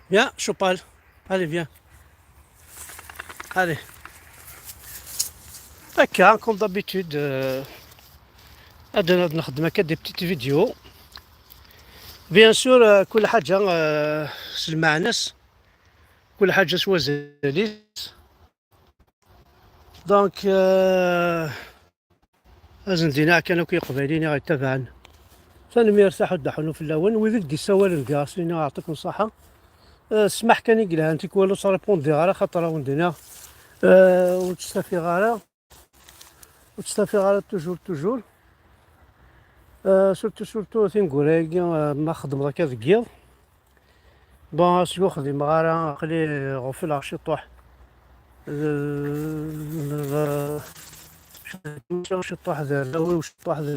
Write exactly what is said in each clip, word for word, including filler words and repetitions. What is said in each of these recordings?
Viens, Chopal. Allez, viens. Allez. D'accord, comme d'habitude, euh, ad ad nxeddem akka des petites vidéos. Bien sûr, euh, كل حاجة, euh, s lmeɛna-s, كل حاجة s wazal-is. Donc, euh, azen dina kan akk iqbayliyen i ɣ-yettabaɛen. Tanemmirt, aḥuddu aḥunnu fell-awen. Wid i d-issawalen diɣ, as-nini aɛṭikum ṣṣaḥa. Euh, ssmaḥ kan i yelhan, tikwal ur ttṛipundiɣ ara, xaṭer awen-d-nniɣ, euh, ur tt-stafiɣ ara. Ur tt-stafiɣ ara toujours, toujours. Euh, surtout, surtout tineggura-agi, euh, ma xedmeɣ akka deg yiḍ. Bon, ass-a ur xdimeɣ ara, aql-i ɣefleɣ ciṭuḥ. D, d, ciṭuḥ d arraw-iw, ciṭuḥ d,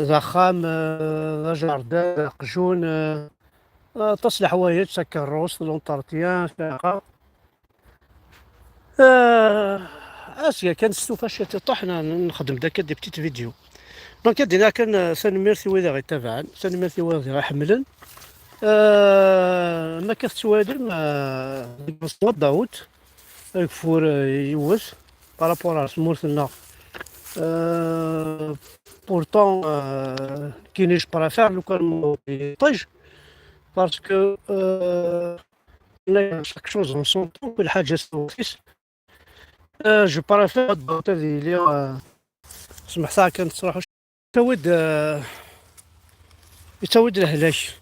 d axxam, d aǧerdan, d aqjun, aṭas n leḥwayeǧ, takerrust, l'entretien, cetera. Ah, asga kan s tufa ciṭuḥ, n-, nxeddem-d akka des petites vidéos. Donc, ad d-iniɣ kan, ah, tanemmirt i wid i ɣ-ittabaɛen, tanemmirt i wid i ɣ-iḥemmlen. Ah, ma akka tettwalim, ah, deg Mestwa Dawed, ageffur, ah, yiwet, par rapport ar tmurt-nneɣ. Ah, pourtant, ah, nekkini je préfère lukan ma iṭij, parce que, ah, chaque chose en son temps, كل حاجة s lweqt-is. Euh, je préfère ad, ad yili, euh, smeḥ saɛa kan tettruḥu. Yettawi-d, euh, yettawi-d lehlak.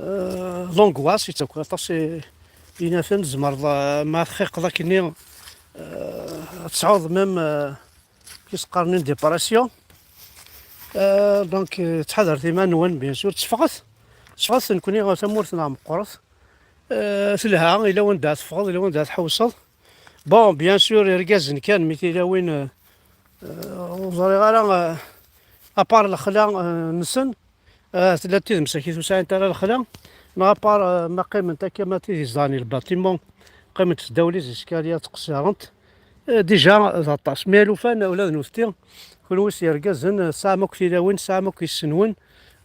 Euh, l'angoisse, yettawi aṭas i, i yinaten, tzemreḍ, euh, ma txiqeḍ akkenni, euh, ad tesɛuḍ même, euh, kis qqaren une dépression. Euh, donc, euh, ttḥadaret iman-nwen, bien sûr, tteffɣet, tteffɣet nekkni, tamurt-nneɣ meqqret. Euh, telha, yella wanda ara teffɣeḍ, yella wanda ara tḥewseḍ. Bon, bien sûr, irgazen kan, mi tilawin, euh, euh, ur ẓriɣ ara, euh, à part lexla, euh, nsen, euh, tella tid msakit ur sɛint ara lexla, neɣ à part, euh, ma qqiment akka, ma tid yezḍan i lbatiman, qqiment ddaw les escaliers, ttqeṣṣirent. Euh, déjà, d aṭas. Mais alufan, ula d nutni, kunwi s yergazen, euh, tesɛam akk tilawin, tesɛam akk yessenwen,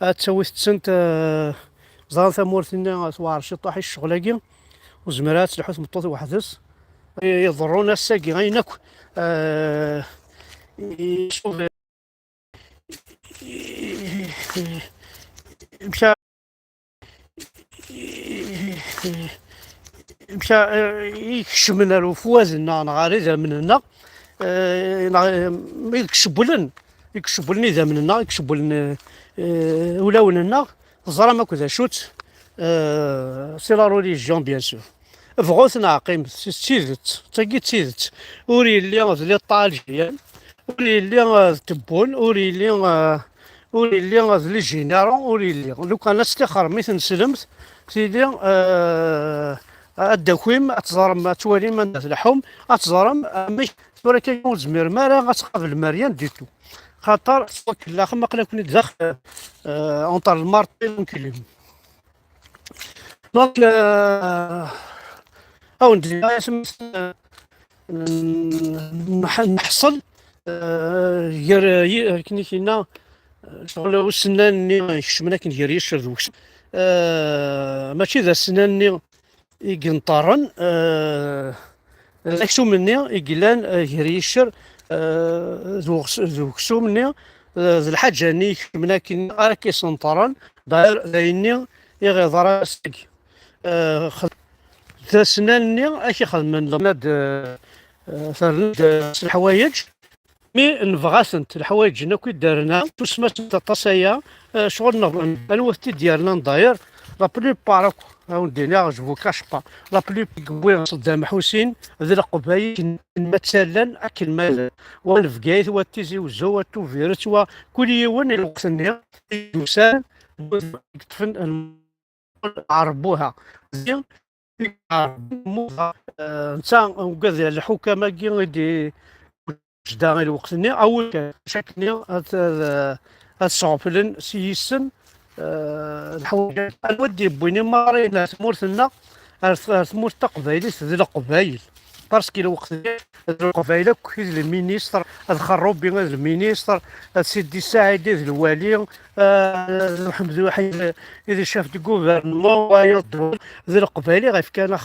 ad tawit-tent, euh, ẓran tamurt-nni, euh, tewɛer ciṭuḥ i ccɣel-agi. Ur zmireɣ ad telḥu tmeṭṭut weḥd-s. I-, iḍerrun ass-agi, ayen akk, eh, i-, i-, amek a-, amek a-, eh, i ikecmen ar ufwad-nneɣ neɣ ar idammen-nneɣ, eh, neɣ, eh, i ikcewwlen, i ikcewwlen idammen-nneɣ, i ikcewwlen, eh, eh, ulawen-nneɣ, teẓram akk d acu-tt, eh, c'est la religion, bien sûr. Bɣut neɣ qqimet, s tidet, d tagi d tidet. Ur yelli d les Algériens, ur yelli, eh, d Tebboune, ur yelli, eh, ur yelli, eh, d les généraux, ur yelli. Lukan ad tixrem i tneslemt, tili, eh, ad d-takim, ad teẓrem, ad twalim anda tleḥḥum, ad teẓrem amek tura kan ur tezmirem ara ad tqablem rien du tout. Xaṭer tettwakellaxem aql-aken-id daxel, eh, entre le marteau et l'enclume. Donc, euh, awen-d-nniɣ, euh, nḥ-, nḥeṣṣel, euh, gar, euh, yi-, akken i k-yenna, euh, ccɣel usennan-nni ikecmen akken gar yiccer d weksum. Euh, mačči d asennan-nni i yenṭerren, euh, d aksum-nni i yellan, eh, gar yiccer, eh, d uɣs-, d uksum-nni, eh, d lḥaǧa-nni ikecmen akken ara k-isenṭaren, d'ailleurs, d ayen-nni i ɣ-iḍran ass-agi. Eh, xed-, d asennan-nni ad k-ixedmen, ad, eh, terniḍ, eh, s leḥwayeǧ, mi nebɣa-tent, leḥwayeǧ-nni akk i d-terna, tusma-sent aṭas aya, eh, ccɣel-nneɣ, anwa t-id-yernan d'ailleurs, la plupart akk, ad wen-d-iniɣ, je vous cache pas, la plupart i yewwi Ṣeddam Ḥusin d Leqbayel akken ma ttallan, akken ma llan. Wa n Bgayet, wa n Tizi Wezzu, wa n Tubiret, wa kul yiwen i lweqt-nni i d-yusan, i yeṭṭfen Ɛerbuha. Zi, eh, netta ugad lḥukam-agi i d-, jda i lweqt-nni, awi kan, akken ad, ad, ad sɣeflen s yis-sen, eh, leḥwayeǧ. Anwa d-yewwin imaṛiyen ar tmurt-nneɣ, ar, ar tmurt taqbaylit d Leqbayel. Parce que lweqt-nni d Leqbayel akk i d lministr, d Xerrubi i d lministr, d Sidi Saɛid i d lwali, eh, d Mḥemmed Waḥid i d chef de gouvernement, wayeḍ d Leqbayel i ɣef kan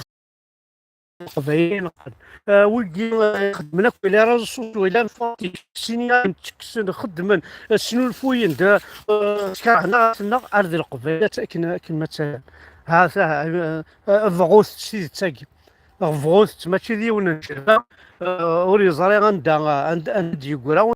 Leqbayel i neqqen. Eh, wigi, eh, xeddmen akk les réseaux sociaux, les politiciens, ttekksen, xeddmen, eh, snulfuyen-d, eh, skerhen-aɣ-asen-nneɣ ar d Leqbayel akken, akken ma tsalan. Ha, ta, eh, eh, bɣut s tidet-agi. Bɣut-tt, mačči d yiwen n cceba, eh, ur yeẓri anda, anda, anda d-yeggra.